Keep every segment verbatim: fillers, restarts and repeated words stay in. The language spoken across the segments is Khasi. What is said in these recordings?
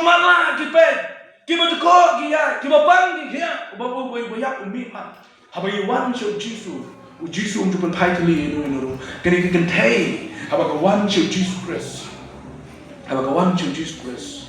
Ba lah ki peit, kiba dkoh ki ïaid, kiba pang ki khiah, uba, uba, uba ïap u mih pat. Haba ngi wan sha u Jisu, u Jisu um ju pynphai thylli ïa uno uno ruh. Kane ka kynthei, haba ka wan sha u Jisu Khrist, haba ka wan sha u Jisu Khrist,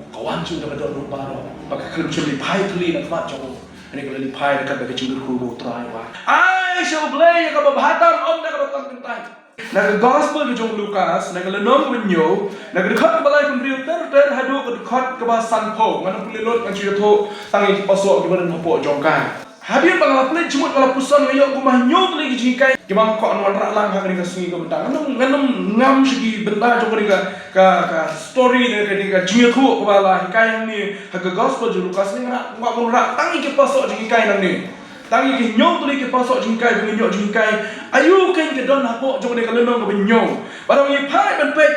ka wan sha u da ka dohnud baroh, ba ka khlem shym leit phai thylli na khmat jong u. Kane ka la leit phai da ka, da ka jingkyrkhu ba U Trai u ai. Ai sha U Blei ïa kaba bha tam, ym da kaba tam kynthei. Na ka Gospel ka jong u Lukas, na ka lynnong ba hynñiew, na ka dkhot kaba laiphew hynriew ter ter haduh ka dkhot kaba sanphew. Ngan ym pule lut, ngan shu ïathuh tang ïa ki pasoh kiba don hapoh jong ka. Hadien ba nga la pule jingmut, nga la puson, nga ïoh kumba hynñiew tylli ki jinghikai kiba nga kwah ban wanrah lang ha kane ka sngi ka bynta. Ngan ym, ngan ym ngam sha ki bynta jong kane ka, ka, ka story ne kane ka jingïathuh kaba la hikai hangne ha ka Gospel jong u Lukas, ne nga kwah ban wanrah tang ïa ki pasoh jinghikai nangne. Tang ïa ki hynñiew tylli ki pasoh jinghikai ba ngin ïoh jinghikai. Aïu kein ka don hapoh jong kane ka lynnong kaba hynñiew? Bad ngi phai ban peit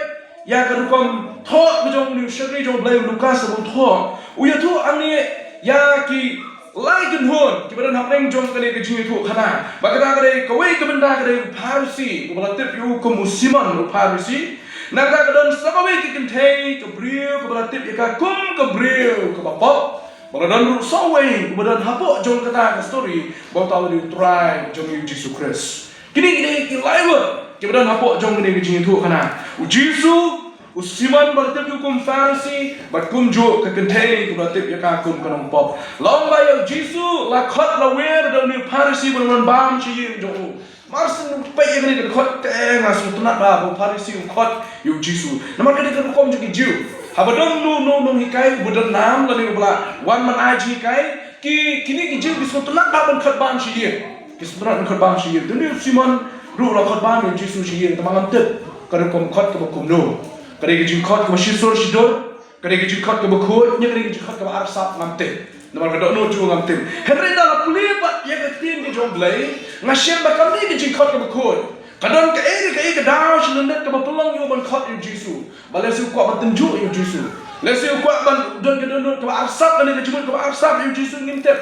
ïa ka rukom thoh ka jong une u shakri jong U Blei u Lukas ba u thoh. U ïathuh hangne ïa ki lai kynhun kiba don hapdeng jong kane ka jingïathuhkhana. Bad kata ka dei, kawei ka bynta ka dei u Pharisi uba la tip ïa u kum u Simon u Pharisi. Nangta ka don sa kawei ka kynthei ka briew kaba la tip ïa ka kum ka briew kaba pop. Ba la don ruh sa uwei uba don hapoh jong kata ka story, ba uta u dei u Trai jong ngi u Jisu Khrist. Kine ki dei ki lai wut kiba don hapoh jong kane ka jingïathuhkhana. U Jisu, u Simon ba la tip ïa u kum Pharisi, bad kumjuh ka kynthei kaba la tip ïa ka kum ka nongpop. La ong ba ïa u Jisu la khot la wer da une u Pharisi ban wan bam sha ïing jong u. Mar shen peit ïa kane ka dkhot te nga sngewtynnat ba u Pharisi u khot ïa u Jisu. Namar kane ka rukom jong ki Jiw. Haba don uno uno u nonghikai uba don nam lane uba la wan ban ai jinghikai, ki, kine ki Jiw ki sngewtynnat ba ban khot bam sha ïing. Ki sngewtynnat ban khot bam sha ïing. Te une u Simon ruh u la khot bam ïa u Jisu sha ïing, tangba ngam tip ka rukom khot kaba kumno. Ka dei ka jingkhot kaba shisur shidur, ka dei ka jingkhot kaba khuid, ne ka dei ka jingkhot kaba arsap, ngam tip. Namar ka dohnud jong u ngam tip. Hynrei lada la pule pat ïa ka ktien ka jong U Blei, nga shem ba kam dei ka jingkhot kaba khuid. Ka don kaei kaei ka daw sha lyndet kaba pynlong ïa u ban khot ïa u Jisu. Ba lehse u kwah ban tynjuh ïa u Jisu. Lehse u kwah ban don ka dohnud kaba arsap, lane ka jingmut kaba arsap ïa u Jisu, ngim tip.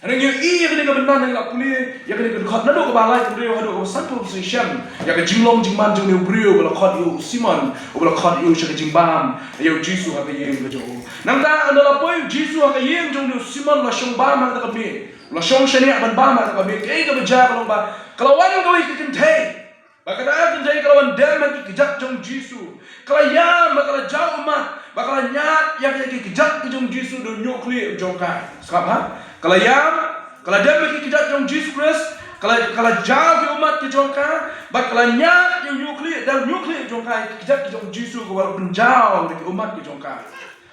Hynrei ngi ïohi ïa kane ka bynta, ngi la pule ïa kane ka dkhot naduh kaba laiphew hynriew haduh kaba sanphew, shisien ïa ka jinglong jingman jong une u briew uba la khot ïa u Simon, uba la khot ïa u sha ka jingbam ïa u Jisu ha ka ïing ka jong u. Nangta ynda la poi u Jisu ha ka ïing jong une u Simon, la shong bam ha kata ka miej, la shong shaniah ban bam ha kata ka miej. Kaei kaba jia ka long ba ka la wan kawei ka kynthei. Bad kata ka kynthei ka la wan dem ha ki kjat jong u Jisu. Ka la ïam, bad ka la jaw ummat, bad ka la ñiad ïa ki kjat ki jong u Jisu da u ñiuhkhlieh jong ka. Sngap ha? Ka la ïam, ka la dem ha ki kjat jong u Jisu Khrist, ka la, ka la jaw ki ummat ki jong ka, bad ka la ñiad ïa u ñiuhkhlieh, da u ñiuhkhlieh jong ka, ki kjat ki jong u Jisu kiba la pynjaw da ki ummat ki jong ka.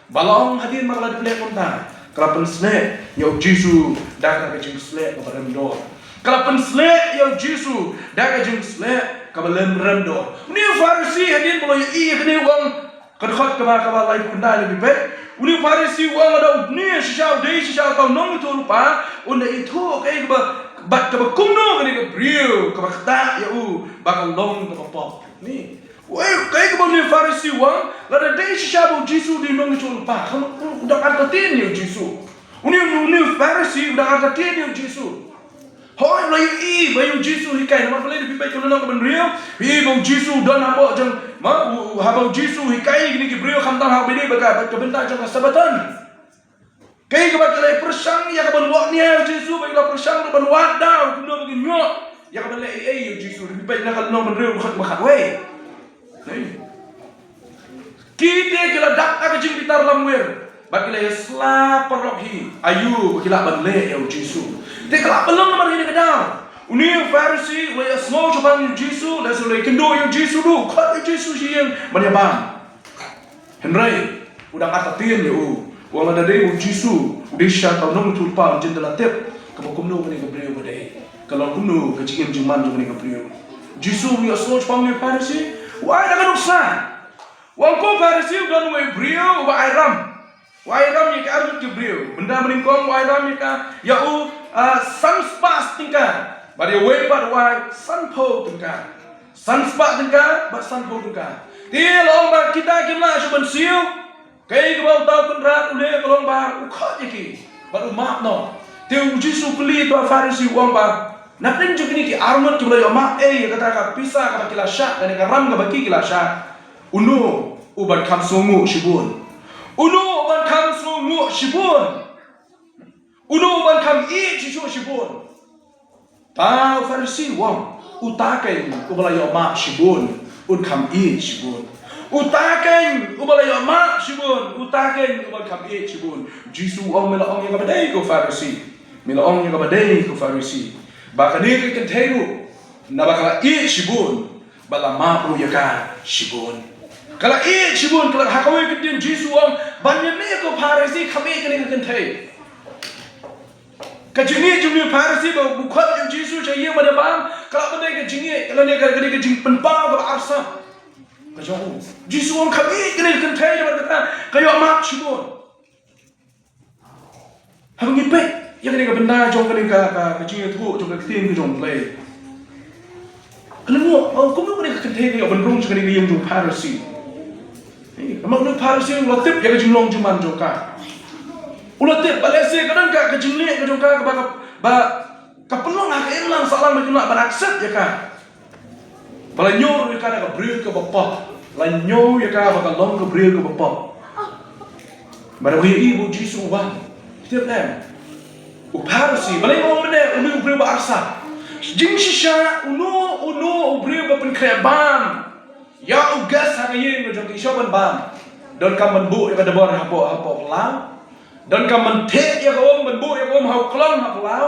Ba long hadien ba ka la dep leh kumta, ka la pynshlur ïa u Jisu da ka jingslur kaba rem dor. Ka la pynshlur ïa u Jisu da ka jingslur kaba lem rem dor. Une u Pharisi hadien ba u la ïohi ïa kane u ong, ka dkhot kaba, kaba lai kynda ïa phi peit. Une u Pharisi u ong lada une shisha u dei shisha uta u nongïathuhlypa, un da ithuh kaei kaba, bad kaba kumno kane ka briew kaba ktah ïa u ba ka long kaba pop. Ni. Wei, kaei kaba une u Pharisi u ong, lada dei shisha ba u Jisu u dei u nongïathuhlypa, ka u, u dang artatien ïa u Jisu. Une, une, une u Pharisi u dang artatien ïa u Jisu. Hooid, u la ïohi ba ïa u Jisu u hikai, namar balei? Lada phi peit ka lynnong kaba hynriew, phi ïohi ba u Jisu u don hapoh jong, ma, u, u, haba u Jisu u hikai kine ki briew khamtam ha kaba ïadei bad ka, bad ka bynta jong ka Sabbaton. Kaei kaba ki la pyrshang ïa kaban wad nia ïa u Jisu, ba ki la pyrshang ruh ban wad da u, kumno ba kin ïoh ïa kaban leh ei ei ïa u Jisu. Phi peit na ka lynnong ba hynriew, dkhot ba khatwei. Hei. Ki te ki la dak ha ka jingbitar lamwir, bad ki la ïasyllok paralok hi aïu ba ki lah ban leh ïa u Jisu. Te ka lah ban long namar kine ki daw. Une u Pharisi u la ïasngew shaphang ïa u Jisu, lehse u la ïakynduh ïa u Jisu ruh, u khot ïa u Jisu sha ïing ban ïabam. Hynrei u dang artatien ïa u. U ong lada dei u Jisu u dei shisha uta u nongïathuhlypa, un jin da la tip kaba kumno kane ka briew ka dei, ka long kumno ka jingim jingman jong kane ka briew. U Jisu u ïasngew shaphang une u Pharisi, u ai da ka nuksa. U ong, ko Pharisi, u don uwei u briew uba ai ram. U ai ram ïa ki arngut ki briew. Mynta mynnyngkong u ai ram ïa ka, ïa u, ah, san spah tyngka. Bad ïa uwei pat u ai sanphew tyngka. San spah tyngka bad sanphew tyngka. Te la ong ba kita kim lah shuh ban siew. Kaei kaba uta u kynrad u leh ka long ba u khot ïa ki bad u map noh. Te u Jisu u kylli uta u Pharisi, u ong ba, na pdeng jong kine ki arngut kiba la ïoh map ei ïa kata ka pisa kaba ki la shah, kane ka ram kaba ki, ki la shah, uno uban kham sngewnguh shibun? Uno uban kham sngewnguh shibun? Uno uban kham ïeit shuh shibun? Te u Pharisi u ong, uta keiñ uba la ïoh map shibun, un kham ïeit shibun. Uta keiñ uba la ïoh map shibun, uta keiñ uban kham ïeit shibun. Jisu u ong, me la ong ïa kaba dei ko Pharisi. Me la ong ïa kaba dei ko Pharisi, ba kane ka kynthei ruh, naba ka la ïeit shibun, ba la map ruh ïa ka shibun. Ka la ïeit shibun, ka la, ha kawei ka ktien Jisu u ong, ban ïa me ko Pharisi kham ïeit kane ka kynthei. Ka jingïeit jong u Pharisi ba u khot ïa u Jisu sha ïing ban ïa bam, ka la ban dei ka jingïeit, ka la dei ka, ka dei ka jingpynpaw kaba arsap ka jong u. Jisu u ong kham ïeit kane ka kynthei namar kata ka ïoh map shibun. Haba ngi peit ïa kane ka bynta jong kane ka, ka, ka jingïathuh jong ka ktien ka jong U Blei, ka la nguh, oh, kumno kane ka kynthei ka ïoh ban rung sha kane ka ïing jong u Pharisi. Namar u Pharisi u la tip ïa ka jinglong jingman jong ka. U la tip ba lehse ka don ka, ka jingleh ka jong ka kaba, ka, ba ka pynlong ha ka imlang sahlang ba kim lah ban accept ïa ka. Ba la ñiew ruh ïa ka da ka briew kaba pop. La ñiew ïa ka ba ka long ka briew kaba pop. Ba da ka ïohi ba u Jisu u wan, tip lem, u Pharisi, balei nga ong mynne, une u briew ba arsap. Jingshisha uno uno u briew ba pynkhreh bam ïa u guest ha ka ïing ka jong ki, shuwa ban bam, donkam ban buh ïa ka dabor hapoh, hapoh phyllaw. Donkam ban thied ïa ka um, ban buh ïa ka um ha u klong ha phyllaw.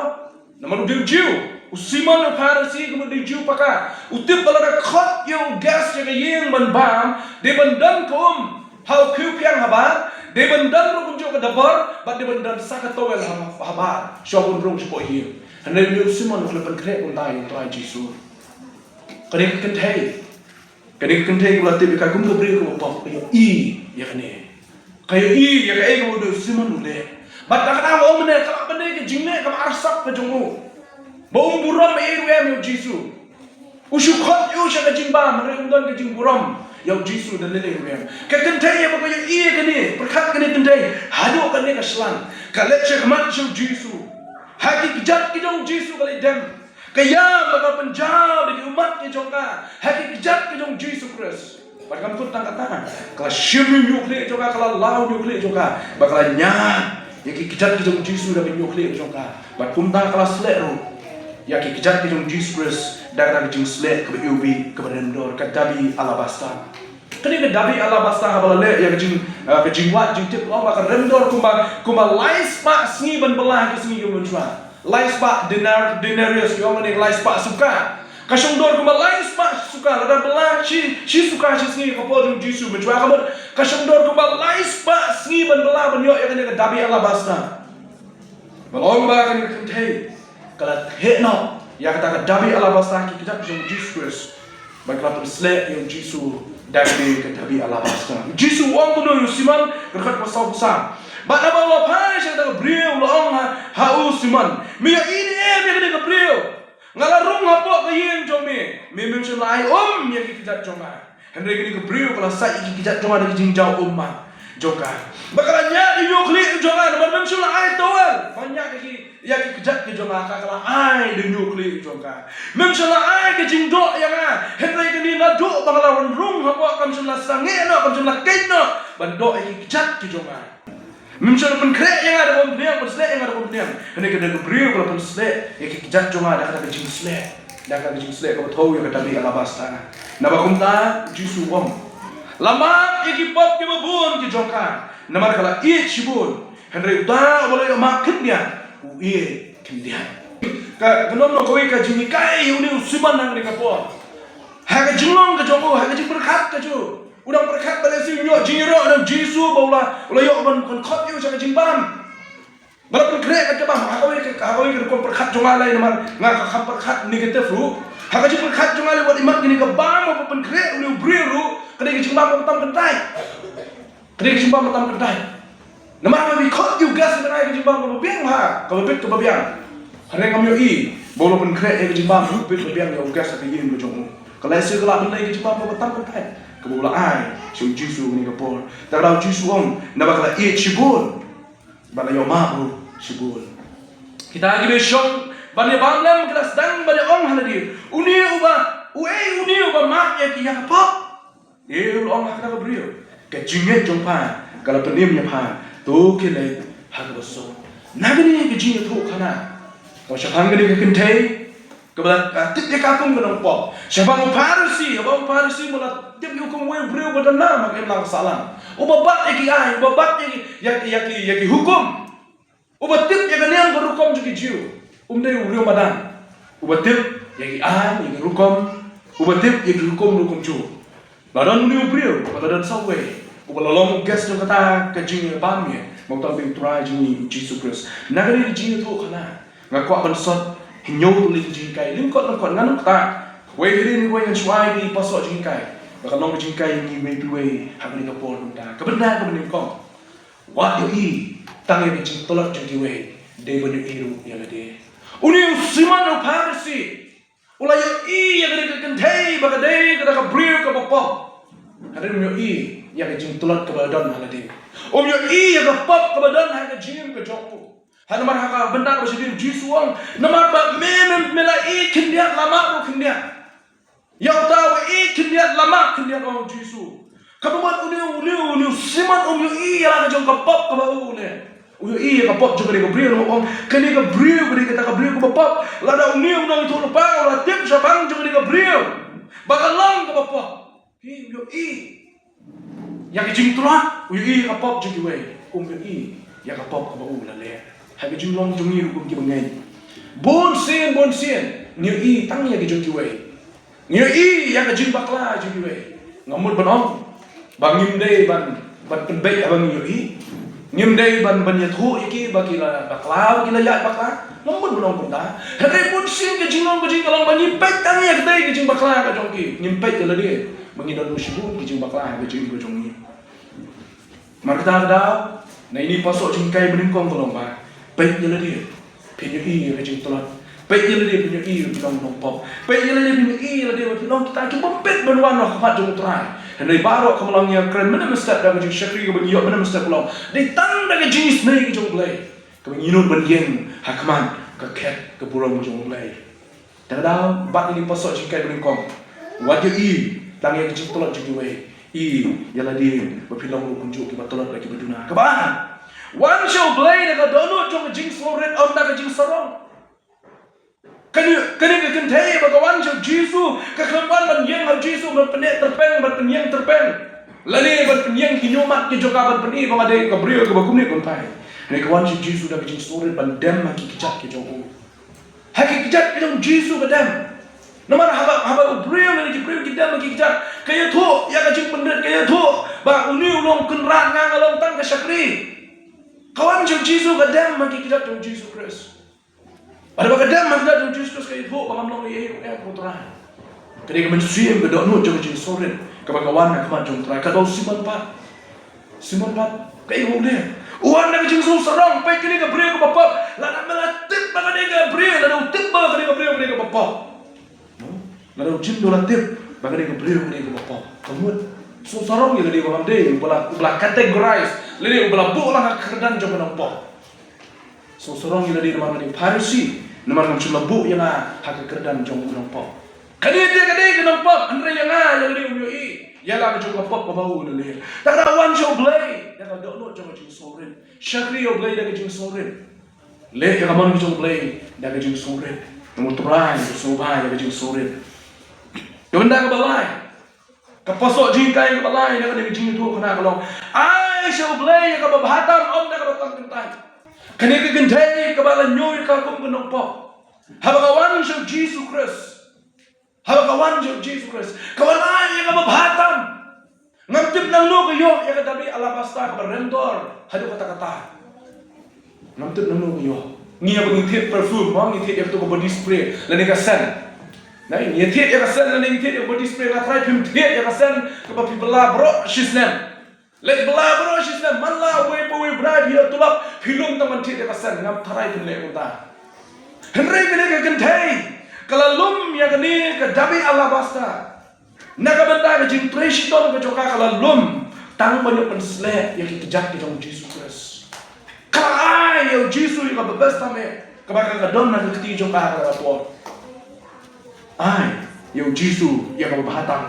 Namar u dei u Jiw, u Simon u Pharisi, ka mut u dei u Jiw paka. U tip ba lada khot ïa u guest sha ka ïing ban bam, dei ban don ka um ha u khiew phiang habar, dei ban don ruh kumjuh ka dabor, bad dei ban don sa ka towel ha, habar, shuwa ban rung shapoh ïing. Hynrei u Simon u la pynkhreh kumta ïa u Trai Jisu. Kane ka kynthei, kane ka kynthei ka la tip ïa ka kum ka briew kaba pop, ka ïohi ïa kane. Ka ïohi ïa kaei kaba u Simon u leh. Bad da kata nga ong mynne, ka lah ban dei ka jingleh kaba arsap ka jong u, ba um burom ei ruh em ïa u Jisu. U shu khot ïa u sha ka jingbam, hynrei um don ka jingburom ïa u Jisu da lei lei ruh em. Ka kynthei ïa ba ka ïohi ïa kane, pyrkhat kane kynthei, haduh kane ka shyllangh ka leit sha khmat sha u Jisu ha ki kjat ki jong u Jisu, ka leit dem. Ka ïam ba ka pynjaw da ki ummat ki jong ka ha ki kjat ki jong u Jisu Khrist. Bad kam kut tang kata, ka la shim ïa u ñiuhkhlieh jong ka, ka la law ïa u ñiuhkhlieh jong ka, bad ka la ñiad ïa ki kjat ki jong u Jisu da ka ñiuhkhlieh jong ka. Bad kumta ka la sleh ruh ïa ki kjat ki jong u Jisu Khrist da kata ka jingsleh kaba iwbih, kaba rem dor, ka dabi alabasta. Kane ka dabi alabasta haba la leh ïa ka jing, ah, ka jingwad jingtip, ka long ba ka rem dor kumba, kumba lai spah sngi ban bylla ha ki sngi kiba mynshuwa. Lai spah denar-, denarius, ki ong kane lai spah suka. Ka shong dor kumba lai spah suka, lada bylla shi, shi suka shi sngi ka por jong u Jisu mynshuwa, ka mut ka shong dor kumba lai spah sngi ban bylla ban ïoh ïa kane ka dabi alabasta. Ba long ba kane ka kynthei ka la theh noh ïa kata ka dabi alabasta ha ki kjat jong u Jisu Khrist. Bad ka la pynsleh ïa u Jisu da kane ka dabi alabasta. U Jisu u ong kumno ïa u Simon, ka dkhot kaba saw phew saw. Bad naba u la phai sha kata ka briew u la ong ha, ha u Simon, me ïohi ne em ïa kane ka briew? Nga la rung hapoh ka ïing jong me, me, mem shym la ai um ïa ki kjat jong nga. Hynrei kane ka briew ka la sait ïa ki kjat jong nga da ka jingjaw um jong ka. Bad ka la ñiad ïa u ñiuhkhlieh jong nga, namar mem shym la ai towel ban ñiad ïa ki, ïa ki kjat ki jong nga, ka, ka la ai da u ñiuhkhlieh jong ka. Mem shym la ai ka jingdoh ïa nga, hynrei kane naduh ba nga la wan rung hapoh, kam shym la sangeh noh, kam shym la keit noh ban doh ïa ki kjat ki jong nga. Mem shym la pynkhreh ïa nga da ka umphniang, pynsleh ïa nga da ka umphniang. Hynrei kane ka briew ka la pynsleh ïa ki kjat jong nga da kata ka jingsleh, da kata ka jingsleh kaba thew ïa ka dabi alabasta. Naba kumta u Jisu u ong, la map ïa ki pop kiba bun ki jong ka, namar ka la ïeit shibun. Hynrei uta uba la ïoh map khyndiat, u ïeit khyndiat. Ka, ka long noh kawei ka jinghikai ïa une u Simon ha kane ka por. Ha ka jinglong ka jong u, ha ka jingpyrkhat ka jong u, u dang pyrkhat ba lehse u ïoh jingïaroh na u Jisu ba u la, u la ïoh ban, ban khot ïa u sha ka jingbam. Ba la pynkhreh ka jingïabam, ha kawei ka, ha kawei ka rukom pyrkhat jong nga lei, namar nga ka, ka pyrkhat negative ruh. Ha ka jingpyrkhat jong nga lei, wat imat kane ka bam ba pynkhreh une u briew ruh ka dei ka jingbam kaba tam kyntait. Ka dei ka jingbam ba tam kyntait. Namar ba phi khot ïa u guest, ka dei ka jingbam kaba biang, ha kaba bit kaba biang. Hynrei ngam ïohi ba u la pynkhreh ïa ka jingbam kaba bit kaba biang ïa u guest ha ka ïing ka jong u. Ka lehse ka lah ban dei ka jingbam kaba tam kyntait kaba u la ai sha u Jisu ha kane ka por. Te ka daw u Jisu u ong, naba ka la ïeit shibun, ba la ïoh map ruh shibun. Kita kiba shong ban ïabam lem ki la sdang ban ïa ong ha lade, une uba, uei une uba map ïa ki ïa ka pop? Te u la ong ha kata ka briew, ka jingngeit jong pha Ka la pynim ïa pha, to khie leit ha kaba suk. Na kane ka jingïathuhkhana, ka shaphang kane ka kynthei kaba la, ah, tip ïa ka kum ka nongpop, shaphang u Pharisi, haba u Pharisi u la tip ïa u kum uwei u briew uba dang nang ha ka imlang sahlang, uba bat ïa ki aiñ, uba bat ïa ki, ïa ki, ïa ki, ïa ki hukum, uba tip ïa ka niam ka rukom jong ki Jiw. Um dei u briew madan, uba tip ïa ki aiñ, ïa ki rukom, uba tip ïa ki hukum rukom Jiw. La don une u briew, uba la don sawei, uba la long u guest jong kata ka jingïabam ïa, ma uta u Trai jong ngi u Jisu Khrist. Na kane ka jingïathuhkhana, nga kwah ban sot hynñiew tylli ki jinghikai, lyngkot lyngkot, ngan ym ktah. Kawei ka dei, kawei ngan shu ai ki pasoh jinghikai, ba kan long ka jinghikai ïa ngi iwei pa iwei ha kane ka por mynta. Kaba nyngkong, wat ïohi tang ïa ka jingtlot jong kiwei, dei ban ïohi ruh ïa lade. Une u Simon u Pharisi u la ïohi ïa kane ka kynthei ba ka dei kata ka briew kaba pop, hynrei um ïohi ïa ka jingtlot kaba la don ha lade. Um ïohi ïa ka pop kaba don ha ka jingim ka jong u. Ha, namar ha ka bynta kaba shadien u Jisu u ong, namar ba me, me, me la ïeit khyndiat, la mad ruh khyndiat. Ïa uta uba ïeit khyndiat, la mad khyndiat, ong u Jisu. Kaba mut une, une, une u Simon um ïohi ïa la ka jong ka pop kaba u leh. U ïohi ïa ka pop jong kane ka briew, u ong, kane ka briew ka dei kata ka briew kaba pop. Lada une u nongïathuhlypa u la tip shaphang jong kane ka briew ba ka long kaba pop, hi, u ïohi ïa ka jingtlot, u ïohi ïa ka pop jong kiwei, um ïohi ïa ka pop kaba u la leh. Ha ka jinglong jong ngi ruh kum ki bangeit, bun sien, bun sien ngi ïohi tang ïa ka jong kiwei. Ngi ïohi ïa ka jingbakla jong kiwei. Nga mut ban ong ba ngim dei ban, ban pynbeit haba ngi ïohi. Ngim dei ban, ban ïathuh ïa ki ba ki la bakla, ba ki la ïaid bakla. Nga mut ban ong kumta. Hynrei bun sien ka jinglong ka jong ngi ka long ba ngi peit tang ïa katei ka jingbakla ka jong ki. Ngim peit ïa lade ba ngi don ruh shibun ki jingbakla ha ka jingim ka jong ngi. Namar kata ka daw, na ine i pasoh jinghikai banyngkong ka long ba, peit ïa lade, phin ïohi ïa ka jingtlot. Peit ïa lade, phin ïohi ïa lade ba phi long nongpop. Peit ïa lade, phin ïohi ïa lade ba phi long kita kiba bit ban wan ha khmat jong u Trai. Hynrei baroh kam long ïa ka kren mynta mynstep da ka jingshakri kaba ngi ïoh mynta mynstep, ka long dei tang da ka jingisynei ka jong U Blei kaba ngi nud ban ïeng ha khmat ka khet ka burom ka jong U Blei. Te ka daw, bat ine i pasoh jinghikai banyngkong, wat ïohi tang ïa ka jingtlot jong kiwei, ïohi ïa lade ba phi long ruh kumjuh kiba tlot bad kiba duna. Kaba ar, wan sha U Blei da ka dohnud jong ka jingsngewrit, ym da ka jingsarong. Kane, kane ka kynthei ba ka wan sha u Jisu, ka khlem wan ban ïeng ha u Jisu ban pyneh tyrpeng, ban pynïeng tyrpeng, lane ban pynïeng ki hynñiew mat ki jong ka ban pyni ba nga dei ka briew kaba kumne kumtai. Hynrei ka wan sha u Jisu da ka jingsngewrit ban dem ha ki kjat ki jong u. Ha ki kjat ki jong u Jisu ka dem. Namar haba, haba u briew lane ki briew ki dem ha ki kjat, ka ïathuh ïa ka jingpynrit, ka ïathuh ba une u long u Kynrad, nga, nga long tang ka shakri. Ka wan sha u Jisu, ka dem ha ki kjat jong u Jisu Khrist. Bad haba ka dem ha ki kjat jong u Jisu Khrist, ka ïathuh ba ngam long ei ei ruh, eh, ko Trai. Ka dei ka mynsiem, ka dohnud jong ka jingsngewrit kaba ka wan ha khmat jong u Trai. Katba u Simon pat, Simon pat, kaei ba u leh? U wan da ka jingsngewsarong. Peit, kane ka briew kaba pop, lada me la tip ba kane ka briew, lada u tip ba kane ka briew ka dei kaba pop, lada u Jiw u la tip ba kane ka briew ka dei kaba pop, ka mut sngewsarong ïa lade ba ngam dei uba la, uba la categorize lane uba la buh lang ha ka kyrdan jong ka nongpop. Sngewsarong ïa lade namar nga dei u Pharisi, namar ngam shym la buh ïa nga ha ka kyrdan jong u nongpop. Kane te ka dei ka nongpop, hynrei ïa nga, ïa lade um ïohi ïa la ka jong ka pop kaba u la leh. Te ka daw, wan sha U Blei da ka dohnud jong ka jingsngewrit. Shakri ïa U Blei da ka jingsngewrit. Leh ïa ka mon ka jong U Blei da ka jingsngewrit. Namar u Trai u sngewbha ïa ka jingsngewrit. Ka bynta kaba lai, ka pasoh jinghikai kaba lai na kane ka jingïathuhkhana ka long, ai sha U Blei ïa kaba bha tam, ym da kaba tang kynthai. Kane ka kynthei kaba la ñiew ïa ka kum ka nongpop, haba ka wan sha u Jisu Khrist, haba ka wan sha u Jisu Khrist, ka wan ai ïa kaba bha tam. Ngam tip nangno ka ïoh ïa ka dabi alabasta kaba rem dor haduh katta katta. Ngam tip nangno ka ïoh. Ngi, haba ngi thied perfume, mo, ngi thied ïa kato ka body spray lane ka scent. Nai, ngi thied ïa ka scent lane ngi thied ïa ka body spray, nga tharai phim thied ïa ka scent kaba phi bylla baroh shisnem. Leit bylla baroh shisnem, man la uwei pa uwei u Blai, phi ïoh tulop, phi lum tang ban thied ïa ka scent. Ngam tharai phin leh kumta. Hynrei kane ka kynthei ka la lum ïa kane ka dabi alabasta. Na ka bynta ka jingtrei shitom ka jong ka, ka la lum tang ban ïoh pynsleh ïa ki kjat ki jong u Jisu Khrist. Ka la ai ïa u Jisu ïa kaba best tam eh, kaba ka, ka don ha ka kti jong ka ha kata ka por. Ai ïa u Jisu ïa kaba bha tam.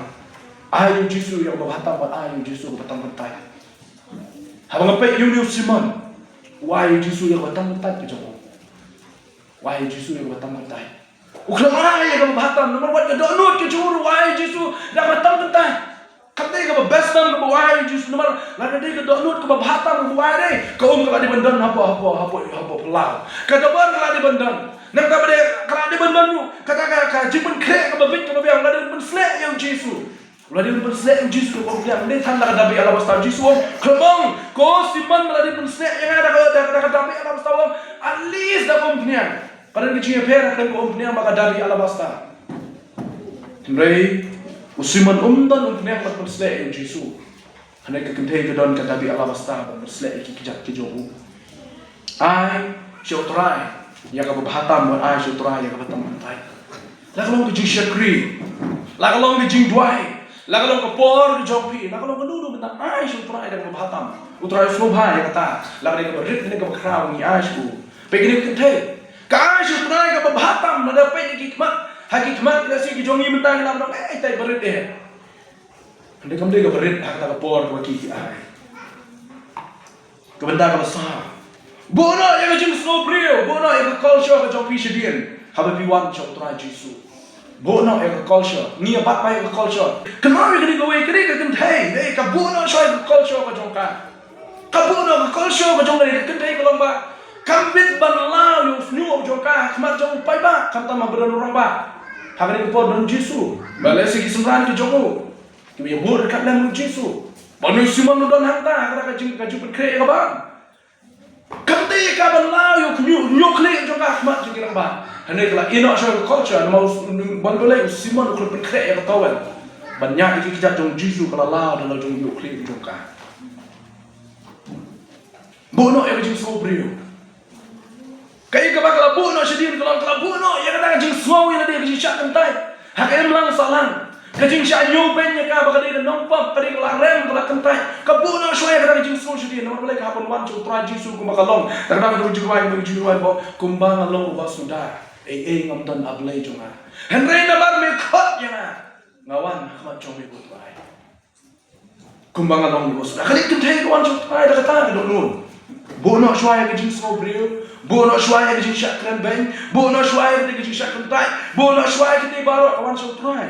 Ai ïa u Jisu ïa kaba bha tam, bad ai ïa u Jisu kaba tam kynthai. Haba nga peit ïa une u Simon, u ai ïa u Jisu ïa kaba tam kyntait ka jong u. U ai ïa u Jisu ïa kaba tam kyntait. U khlem ai ïa kaba bha tam, namar wat ka dohnud ka jong u ruh u ai ïa u Jisu da kaba tam kyntait. Kam dei kaba best tam kaba u ai ïa u Jisu, namar lada dei ka dohnud kaba bha tam kaba u ai, dei ka um ka la dei ban don hapoh, hapoh, hapoh, hapoh phyllaw. Ka dabar ka la dei ban don. Nangta ba dei ka la dei ban don ruh kata ka, ka jingpynkhreh kaba bit kaba biang, la dei ban pynshlur ïa u Jisu. La dei ban pynshlur ïa u Jisu, ka ong, ym dei tang da ka dabi alabasta. U Jisu u ong, khlem ong, ko Simon, la dei ban pynshlur ïa nga da ka, da, da ka dabi alabasta, u ong, at least da ka umphniang. Ka don ka jingïapher hapdeng ka umphniang bad ka dabi alabasta. Hynrei u Simon um don umphniang ban pynshlur ïa u Jisu. Hynrei ka kynthei ka don ka dabi alabasta ban pynshlur ïa ki kjat ki jong u. Ai sha U Trai ïa kaba bha tam, wat ai sha U Trai ïa kaba tam kyntait. La ka long ka jingshakri, la ka long ka jingduwai, la ka long ka por ka jong phi, la ka long kano kano bynta, ai sha U Trai da kaba bha tam. U Trai u sngewbha ïa kata. La ka dei kaba rit ne kaba khraw, ngi ai sha u. Peit kane ka kynthei, ka ai sha U Trai kaba bha tam. Lada peit ha ki khmat, ha ki khmat ki nasi ki jong ngi mynta, ngi la ong, eh, tai barit eh. Hynrei kam dei kaba rit ha kata ka por kaba ki, ki ai. Ka bynta kaba saw, buh noh ïa ka jingsngew briew, buh noh ïa ka culture ka jong phi shadien haba phi wan sha U Trai Jisu. Buh noh ïa ka culture. Ngi ïa bat bai ïa ka culture. Kynmaw ïa kane kawei, kane ka kynthei, eh, ka buh noh shuwa ïa ka culture ka jong ka. Ka buh noh ka culture ka jong kane ka kynthei, ka long ba kam bit ban law ïa u shñiuh jong ka ha khmat jong u paidbah, khamtam haba don u rangbah. Ha kane ka por don Jisu, ba leh sa ki synran ki jong u kiba ïa buh ryngkat lem u Jisu. Ba une u Simon u don hangta ha kata ka jing, ka jingpynkhreh ïa ka bam. Kam dei ka ban law ïa u khñiuh, ñiuh khlieh jong ka ha khmat jong ki rangbah. Hynrei ka la ïeh noh shuwa ïa ka culture, namar u, ban balei u Simon u khlem pynkhreh ïa ka towel ban ñiah ïa ki kjat jong u Jisu, ka la law da la jong u ñiuh khlieh jong ka. Buh noh ïa ka jingsngew briew. Kaei kaba ka la buh noh shadien, ka la, ka la buh noh ïa kata ka jingsngew ïa lade, ka jingshah kyntait ha ka imlang sahlang, ka jingshah ñiewbeiñ ïa ka ba ka dei ka nongpop, ka dei ka la rem, ka la kyntait. Ka buh noh shuwa ïa kata ka jingsngew shadien. Namar balei? Ka hap ban wan sha U Trai Jisu kumba ka long. Te ka dang ka jingduwai, ka jingduwai ba, kumba nga long uba suda, ei ei ngam don A Blei jong nga. Hynrei namar me khot ïa nga, nga wan ha khmat jong me, ko Trai. Kumba nga long uba suda. Kane ka kynthei ka wan sha U Trai da kata ka dohnud. Buh noh shuwa ïa ka jingsngew briew, buh noh shuwa ïa ka jingshah kren beiñ, buh noh shuwa ïa ka jingshah kyntait, buh noh shuwa ïa kata baroh, ka wan sha U Trai.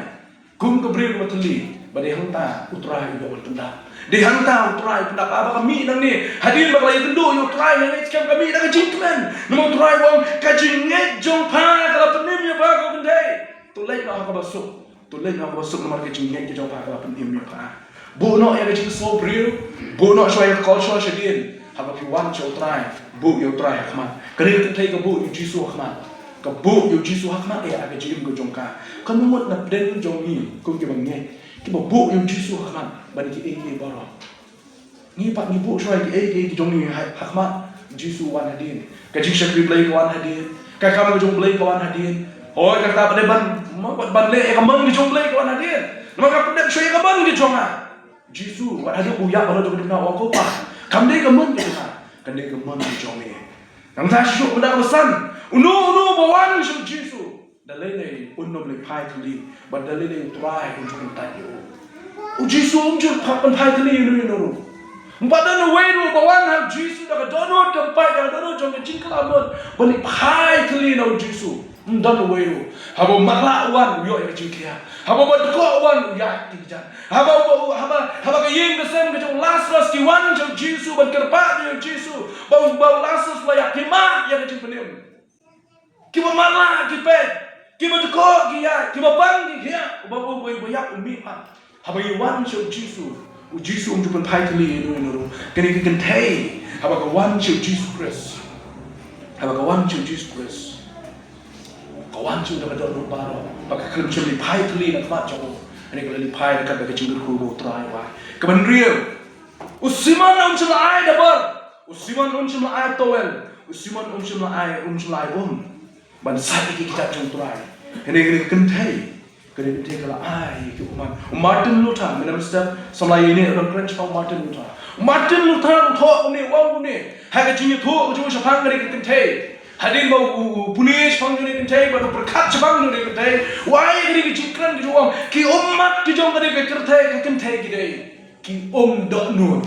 Kum ka briew kaba thylli, ba dei hangta U Trai u ïoh ban pyndap. Dei hangta U Trai u pyndap. Haba ka mih nangne, hadien ba ka la ïakynduh ïa U Trai, ha kane ka skhem ka mih da ka jingkmen. Namar U Trai u ong, ka jingngeit jong pha ka la pynim ïa pha, ko kynthei. To leit noh ha kaba suk. To leit noh ha kaba suk namar ka jingngeit ka jong pha ka la pynim ïa pha. Buh noh ïa ka jingsngew briew, buh noh shuwa ïa ka culture shadien. Haba phi wan sha U Trai, buh ïa U Trai ha khmat. Kane ka kynthei ka buh ïa U Jisu ha khmat. Ka buh ïa U Jisu ha khmat, eh, ha ka jingim ka jong ka. Kano ngut na pdeng jong ngi kum kiba ngeit, kiba buh ïa U Jisu ha khmat ban ïa kiei kiei baroh. Ngi pat ngi buh shuwa ïa kiei kiei ki jong ngi ha, ha khmat. Jisu u wan hadien. Ka jingshakri Blei ka wan hadien. Ka kam ka jong Blei ka wan hadien. Hooid, kata pat dei ban, ban leh ïa ka mon ka jong Blei ka wan hadien. Namar ka pyndep shuwa ïa ka mon ka jong nga. Jisu wat haduh u ïap halor jong ka duna, u ong, ko Pa, kam dei ka mon ka jong nga, ka dei ka mon ka jong me. Nangta shisha mynta kaba san, uno uno ba wan sha u Jisu, da lei lei un ym leit phai thylli, bad da lei lei U Trai un ju pyntait ïa u. U Jisu um ju pynphai thylli ïa uno uno ruh. Ym pat don uwei ruh ba wan ha u Jisu da ka dohnud kaba pait, da ka dohnud jong ka jingkylla mon, ban leit phai thylli na u Jisu. Ym don uwei ruh. Haba u matlah u wan, u ïoh ïa ka jingthiah. Haba u badkoh u wan, u ïaid ki kjat. Haba, haba, haba, haba ka ïing ka sem ka jong u Lasarus ki wan sha u Jisu ban kyrpad ïa u Jisu ba u, ba u Lasarus u la ïap, ki mad ïa ka jingpynim. Kiba matlah ki peit, kiba dkoh ki ïaid, kiba pang ki khiah, uba, uba, uba, uba ïap u mih pat. Haba ki wan sha u Jisu, u Jisu um ju pynphai thylli ïa uno uno ruh. Kane ka kynthei, haba ka wan sha u Jisu Khrist, haba ka wan sha u Jisu Khrist, ka wan sha u da ka dohnud baroh, ba ka khlem shym leit phai thylli na khmat jong u. Hynrei ka la leit phai da ka, da ka jingkyrkhu ba U Trai u ai. Kaba hynriew, u Simon um shym la ai dabar, u Simon um shym la ai towel, u Simon um shym la ai, um shym la ai um ban sait ïa ki kjat jong U Trai. Hynrei kane ka kynthei, kane ka kynthei ka la ai ïa ki ummat. U Martin Luther, mynta mynstep samla ïa ine u dang kren shaphang u Martin Luther. U Martin Luther u thoh kumne, u ong kumne ha ka jingïathuh ka jong u shaphang kane ka kynthei. Hadien ba u, u, u pule shaphang kane ka kynthei bad u pyrkhat shaphang kane ka kynthei, u ai ïa kane ka jingkren ka jong u, u ong, ki ummat ki jong kane ka kynthei, ka kynthei ki dei ki um dohnud.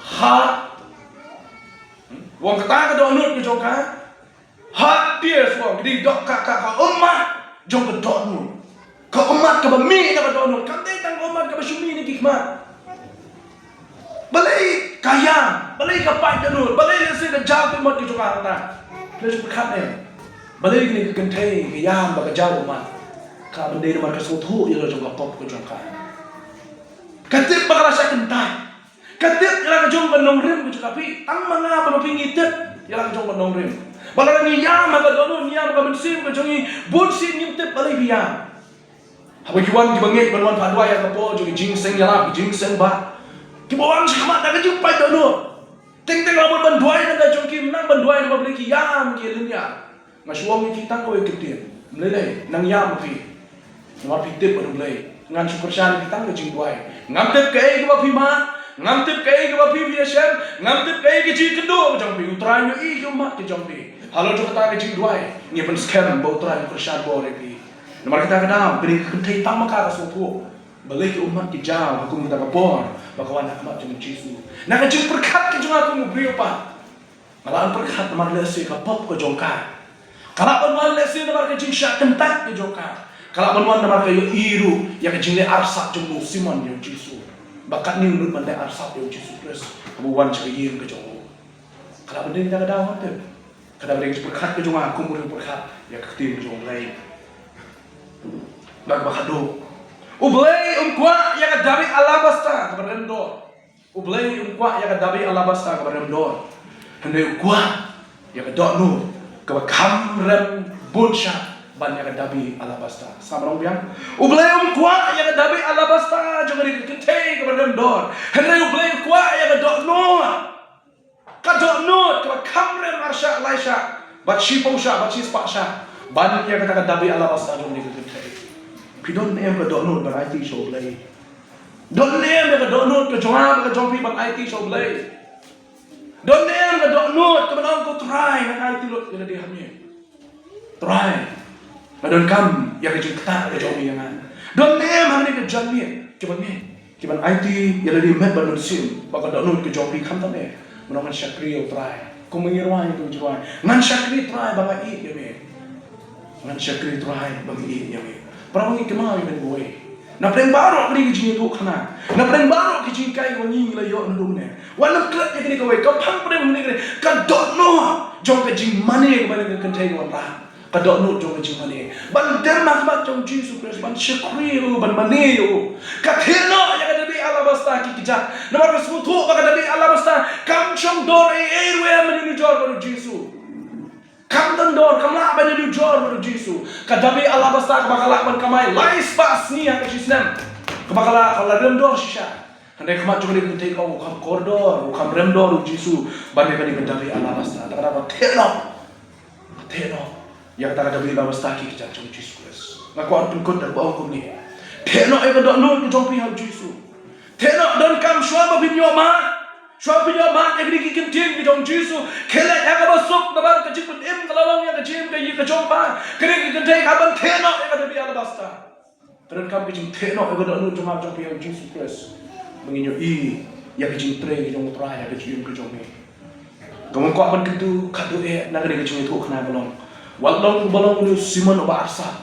Hard Wan kata ka dohnud ka jong ka. Hard tears wan, ka dei doh ka, ka, ka ummat jong ka dohnud. Ka ummat kaba mih na ka dohnud. Kam dei tang ka ummat kaba shu mih na ki khmat. Balei ka ïam, balei ka paid dohnud, balei lehse ka jaw ka ummat ka jong ka hangta. Lehse pyrkhat ne. Balei kane ka kynthei ka ïam bad ka jaw ummat. Ka ban dei namar ka sngewthuh ïa la jong ka pop ka jong ka. Ka tip ba ka la shah kyntait. Ka tip ïa la ka jong ka nongrim ka jong ka, phi tang ma nga ba phi ngi tip ïa la ka jong ka nongrim. Ba la ngi ïam ha ka dohnud, ngi ïam ha ka mynsiem ka jong ngi, bun sien ngim tip balei phi ïam. Haba ki wan kiba ngeit ban wan phah duwai ha ka por jong ki jingseng ïalap, ki jingseng bah. Kiba wan shakhmat da ka jingpaid dohnud. Teng teng la mut ban duwai na ka jong ki, nang ban duwai na ka, balei ki ïam ki lynñiar. Nga shu ong ïa ki tang kawei ka ktien. Ym lei lei, nang ïam phi. Namar phi tip ba U Blei. Ngan shu kyrshan ïa phi tang ka jingduwai. Ngam tip kaei kaba phi mad, ngam tip kaei kaba phi phi ïashem, ngam tip kaei ka jingkynduh ka jong phi. U Trai u ïohi ki ummat ki jong phi. Halor jong kata ka jingduwai, ngi pynskhem ba U Trai un kyrshan bor ïa phi. Namar kata ka daw, kane ka kynthei tang ma ka ka sngewthuh. Balei ki ummat ki jaw ha kum kata ka por ba ka wan ha khmat jong U Jisu. Na ka jingpyrkhat ka jong nga kum u briew pat. Ka lah ban pyrkhat namar lehse ka pop ka jong ka. Ka lah ban wan lehse namar ka jingshah kyntait ka jong ka. Ka lah ban wan namar ka ïohi ruh ïa ka jingleh arsap jong u Simon ïa U Jisu. Ba katne u nud ban leh arsap ïa U Jisu Khrist haba u wan sha ka ïing ka jong u. Ka lah ban dei kata ka daw, ngam tip. Ka daw ban dei ka jingpyrkhat ka jong nga kum u briew pyrkhat ïa ka ktien ka jong U Blei. Bad kaba khadduh, U Blei um kwah ïa ka dabi alabasta kaba rem dor. U Blei um kwah ïa ka dabi alabasta kaba rem dor. Hynrei u kwah ïa ka dohnud kaba kham rem bun shah ban ïa ka dabi alabasta. Sa mrong biang. U Blei um kwah ïa ka dabi alabasta jong kane ka kynthei kaba rem dor. Hynrei U Blei u kwah ïa ka dohnud. Ka dohnud kaba kham rem ar shah, lai shah bad shiphew shah bad shispah shah ban ïa kata ka dabi alabasta jong kane ka kynthei. Phi don ne em ka dohnud ban aiti sha U Blei? Don ne em ka dohnud ka jong nga bad ka jong phi ban aiti sha U Blei? Don ne em ka dohnud ka ban ong, ko Trai, ngan aiti lut ïa lade ha me. Trai, nga donkam ïa ka jingktah ka jong me ïa nga. Don ne em hangne ka janmiet kiban ngeit, kiban aiti ïa lade met bad mynsiem, ba ka dohnud ka jong phi khamtam eh. Ngan ong, ngan shakri ïa U Trai. Kum ngi rwai, kum ngi rwai, ngan shakri Trai ba nga ïeit ïa me. Ngan shakri Trai ba nga ïeit ïa me. Para ngi kynmaw ïa kane kawei. Na pdeng baroh kane ka jingïathuhkhana, na pdeng baroh ka jinghikai kaba ngi la ïoh naduh mynne, wat nym klet ïa kane kawei. Ka phang pdeng mynne kane, ka dohnud jong ka jingmane kaba kane ka kynthei ka wanrah. Ka dohnud jong ka jingmane ban dem ha khmat jong Jisu Khrist, ban shakri ïa u, ban mane ïa u. Ka theh noh ïa ka dabi alabasta ki kjat. Namar ka sngewthuh ba ka dabi alabasta kam shong dor ei ei ruh em ban ïanujor bad u Jisu. Kam don dor, kam lah ban ïanujor bad u Jisu. Ka dabi alabasta kaba ka lah ban kamai lai spah sngi ha ka shisnem, kaba ka la, ka la rem dor shisha. Hynrei ha khmat jong kane ka kynthei ka ong, u kham kordor, u kham rem dor u Jisu ban ïa kane ka dabi alabasta. Te ka daw ba theh noh, theh noh ïa kata ka dabi alabasta ki kjat jong u Jisu Khrist. Nga kwah pynkut da kaba ong kumne. Theh noh ïa ka dohnud ka jong phi ha u Jisu. Theh noh, donkam shuwa ba phin ïoh mad, shuwa phin ïoh mad ïa kine ki ktien ki jong u Jisu, khie leit ha kaba suk, namar ka jingpynim ka la long ïa ka jingim ka ïing ka jong pha. Kane ka kynthei ka hap ban theh noh ïa ka dabi alabasta. Ka donkam ka jingtheh noh ïa ka dohnud jong nga jong phi ha u Jisu Khrist, ba ngin ïohi ïa ka jingtrei ka jong u Trai ha ka jingim ka jong ngi. Kaba nga kwah ban kyntu khadduh eh na kane ka jingïathuhkhana ba long, wat long uba long une u Simon uba arsap,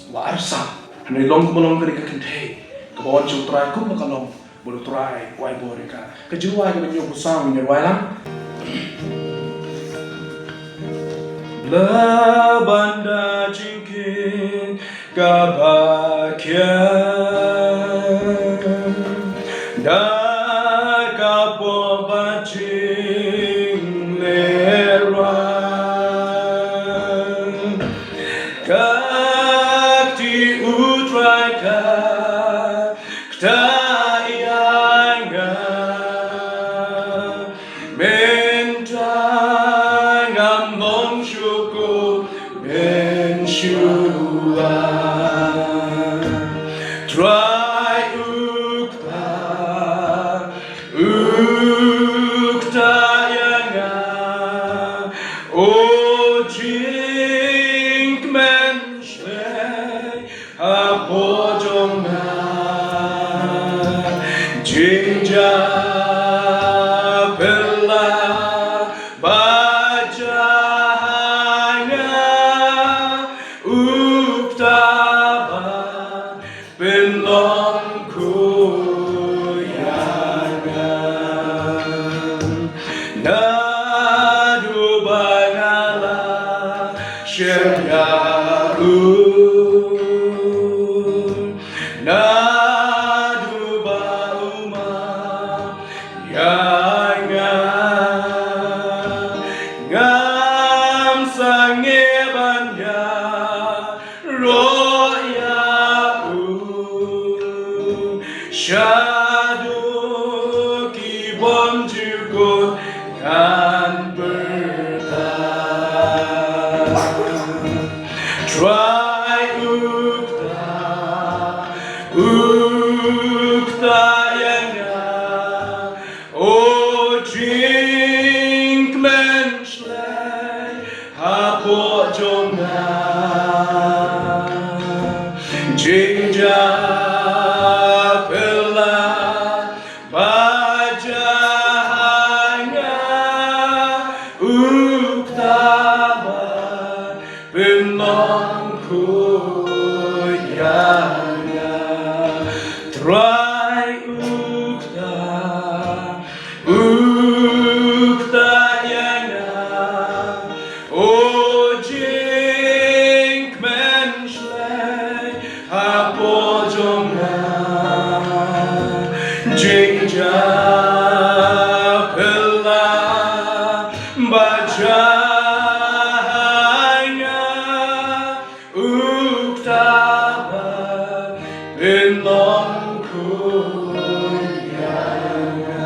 uba arsap, hynrei long kumba long kane ka kynthei kaba wan sha u Trai kumba ka long, bad u Trai u ai bor ïa ka. Ka jingrwai kaba hynñiewphew saw, ngin ïa rwai lang. La ban da jingkit kaba khia da ka bor ba jinglehrai, ka kti u Trai ka ktah ïa nga. Mynta ngam long shuh kum mynshuwa. Trai u Kpa, u ktah ïa nga. O jingkmen shlei hapoh jong nga, jingjia pynlah Kan pyrta, Trai u kta, u kta ïa nga, o jingkmen shlei hapoh jong nga. Jingjia phylla ba jia ha nga, u kta ba pynlong khuid ïa nga. Trai u kta, u kta ïa nga, o jingkmen shlei hapoh jong nga. Jingjia phylla ba jia ha nga, u kta ba pynlong khuid ïa nga.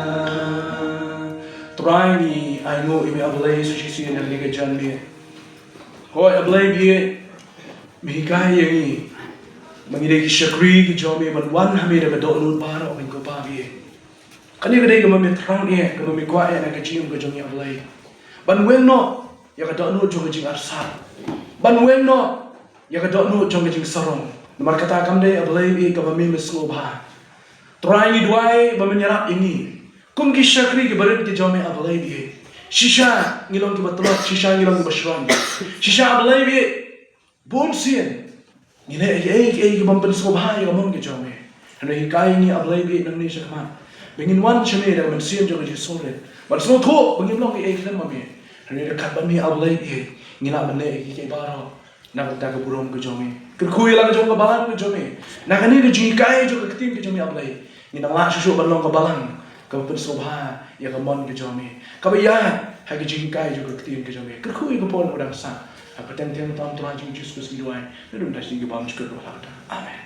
Trai, ngi ainguh ïa me A Blei sa shisien ha kane ka janmiet. Hooid A Blei baieit, me hikai ïa ngi ba ngi dei ki shakri ki jong me ban wan ha me da ka dohnud baroh, ko Pa baieit. Kane ka dei kaba me thrang eh, kaba me kwah eh na ka jingim ka jong ngi A Blei. Ban weng noh ïa ka dohnud jong ka jingarsap. Ban weng noh ïa ka dohnud jong ka jingsarong. Namar kata kam dei A Blei baieit kaba me me sngewbha. Trai, ngi duwai ba men ïarap ïa ngi kum ki shakri ki barit ki jong me A Blei baieit. Shisha ngi long kiba tlot, shisha ngi long kiba shrong. Shisha A Blei baieit, bunsien ngi leh kiei kiei ki bym pynsngewbha ïa ka mon ka jong me. Hynrei hikai ngi A Blei baieit nangne shakhmat ba ngin wan sha me da ka mynsiem jong ka jingsngewrit ban sngewthuh ba ngim long kiei khlem ma me. Hynrei ryngkat bad me A Blei baieit ngi lah ban leh kiei kiei baroh na ka bynta ka burom ka jong me. Kyrkhu ïa la ka jong ka balang ka jong me na kane ka jinghikai jong ka ktien ka jong me A Blei. Ngin nang lah shuh shuh ban long ka balang kaba pynsngewbha ïa ka mon ka jong me, kaba ïaid ha ka jinghikai jong ka ktien ka jong me. Kyrkhu ïa ka por ba dang sah ha ka kyrteng thiang tam Trai jong ngi Jisu Khrist ngi duwai, ngi don da ka jingkyrkhu kaba la ka. Amen.